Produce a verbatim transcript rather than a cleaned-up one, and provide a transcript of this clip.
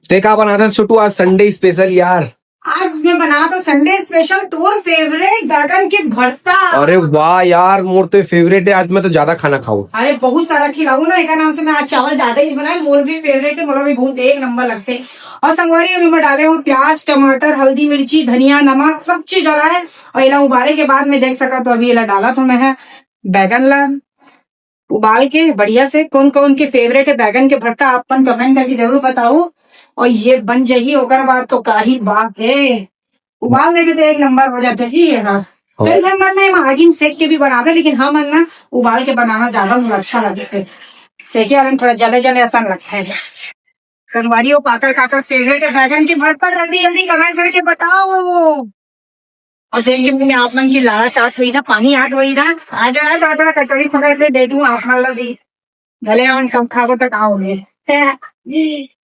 ते का बनात हस छोटू आज संडे स्पेशल यार? आज मैं बनात हूँ संडे स्पेशल तोर फेवरेट बैगन के भरता। अरे वाह यार, मोर तो फेवरेट है, आज मैं तो ज्यादा खाना खाऊं। अरे बहुत सारा खिलाऊ ना, एक नाम से मैं आज चावल ज्यादा ही बनाए, मोर भी फेवरेट है, मोला भी बहुत एक नंबर लगते हैं। और संगवारी अभी मैं डाले हूँ प्याज, टमाटर, हल्दी, मिर्ची, धनिया, नमक, सब चीज डाला है। और इला उबाले के बाद में देख सका तो अभी इला डाला तो मैं है बैगन ला उबाल के बढ़िया से। कौन कौन के फेवरेट है बैगन के भरता, आप मन कमेंट करके जरूर बताओ। और ये बन जाही ओकर बाद तो काही बात है, उबाल देखे तो एक नंबर हो जाते जी ये ना। हाँ। फिर हम मन ना एमा आगी में सेक के भी बनाते, लेकिन हम मन ना उबाल के बनाना ज्यादा मोला अच्छा लगता है, सेके वाला में थोड़ा जले जले ऐसा लगता है। संगवारी हो, काकर काकर फेवरेट है बैगन के भरता, जल्दी जल्दी कमेंट करके बताओ। और देख के मैंने आप मन की लाला चाट हुई ना, पानी याद हुई ना, आ जा, आ जा, थोड़ा कटोरी पकड़ के दे दूं आप मन ला भी, भले हम कम खाबो तो का हो गए।